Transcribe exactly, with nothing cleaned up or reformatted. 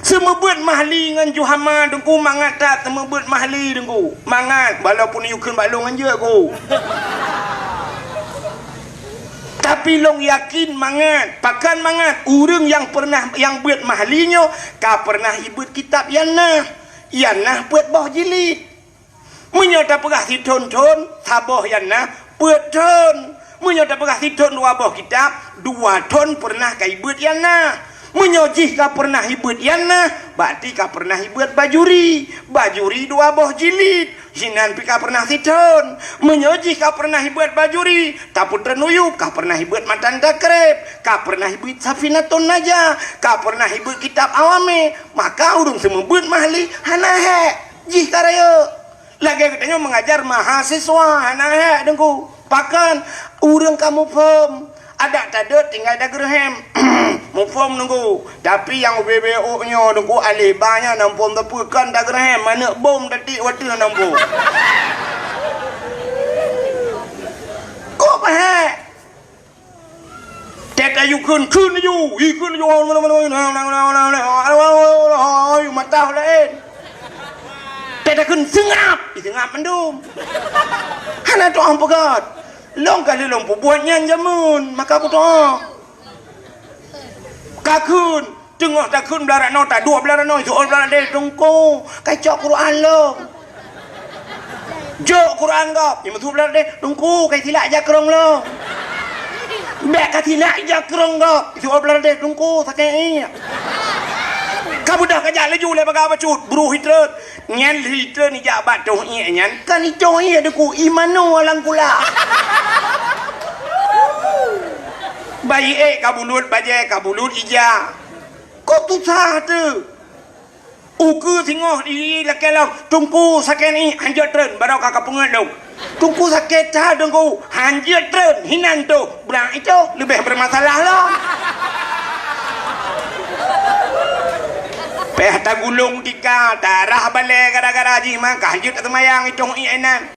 Seumeubeuet mahli ngon ju hama, Teungku, mangat that seumeubeuet mahli, Teungku. Mangat, walaupun yue kheun bak lôn ngon jeuet, Teungku. Tapi lôn yakin mangat, pakon mangat, ureuëng nyang peureunah, nyang beuet mahli nyoe ka peureunah ibeuet kitab Yanah. Yanah peuet boh jilid. Meunyoe tapeugah sithon thon, saboh Yanah peuet thon. Meunyoe tapeugah sithon dua boh kitab, dua thon peureunah ka ibeuet Yanah. Meunyoe jih ka peureunah ibeuet Yanah, berarti ka peureunah ibeuet Bajuri. Bajuri dua boh jilid, sinan pih ka peureunah sithon. Meunyoe jih ka peureunah ibeuet Bajuri, tapeutreun uyueb ka peureunah ibeuet Matan Takrib, ka peureunah ibeuet Safinatun Najah, ka peureunah ibeuet kitab Awame, maka ureuëng seumeubeuet mahli hana hék. Jih ka rayeuk. Lagée geutanyoe meungajar mahasiswa hana hék, Teungku. Pakon ureuëng ka muphom, adak tadeuet tinggai dageureuhem. Muphom, Teungku. Tapi nyang ubé-bé ôk nyoe, Teungku, aléh ba nyan na muphom teupeu kon dageureuhem, manök bom tatiek watée na muphom. Kok pahek? Tét ayue kheun, kheun laju, ih, kheun laju, mata laén. Tét takheun seungab, ih, seungab mandum. Hana tu'oh peugöt. Lôn ka lheueh lôn peubuet nyan jameun, maka kutu'oh. Ka kheun, teungoh takheun blah ranoe, taduek blah ranoe, jok blah ranoe, Teungku, ka cok Quran lôn. Jok Quran gob, nyang meusuet blah ranoe, Teungku, ka silak jakrong lôn. Bèk ka silak jakrong gob, jok blah ranoe, Teungku, sakét iek. Ka beudôh ka jak laju lé bagah bacut, bruh itreun. Nyan lheueh itreun ijak bak toh iek nyan, kan itoh iek Teungku, imanu alang kula. Bayi ék ka bulut, bajée ka bulut ija. Kok tusah teuh? Ukeue singoh di lakée lom, Teungku sakét iek, hanjeuet treun, baroe ka kapeungeut lom. Teungku sakét that, Teungku, hanjeuet treun, hinan toh, brang itoh leubeh bermasalah lom. Péh tagulong tika, tarah balée gara-gara jih maka hanjeuet taseumayang itoh iek inan.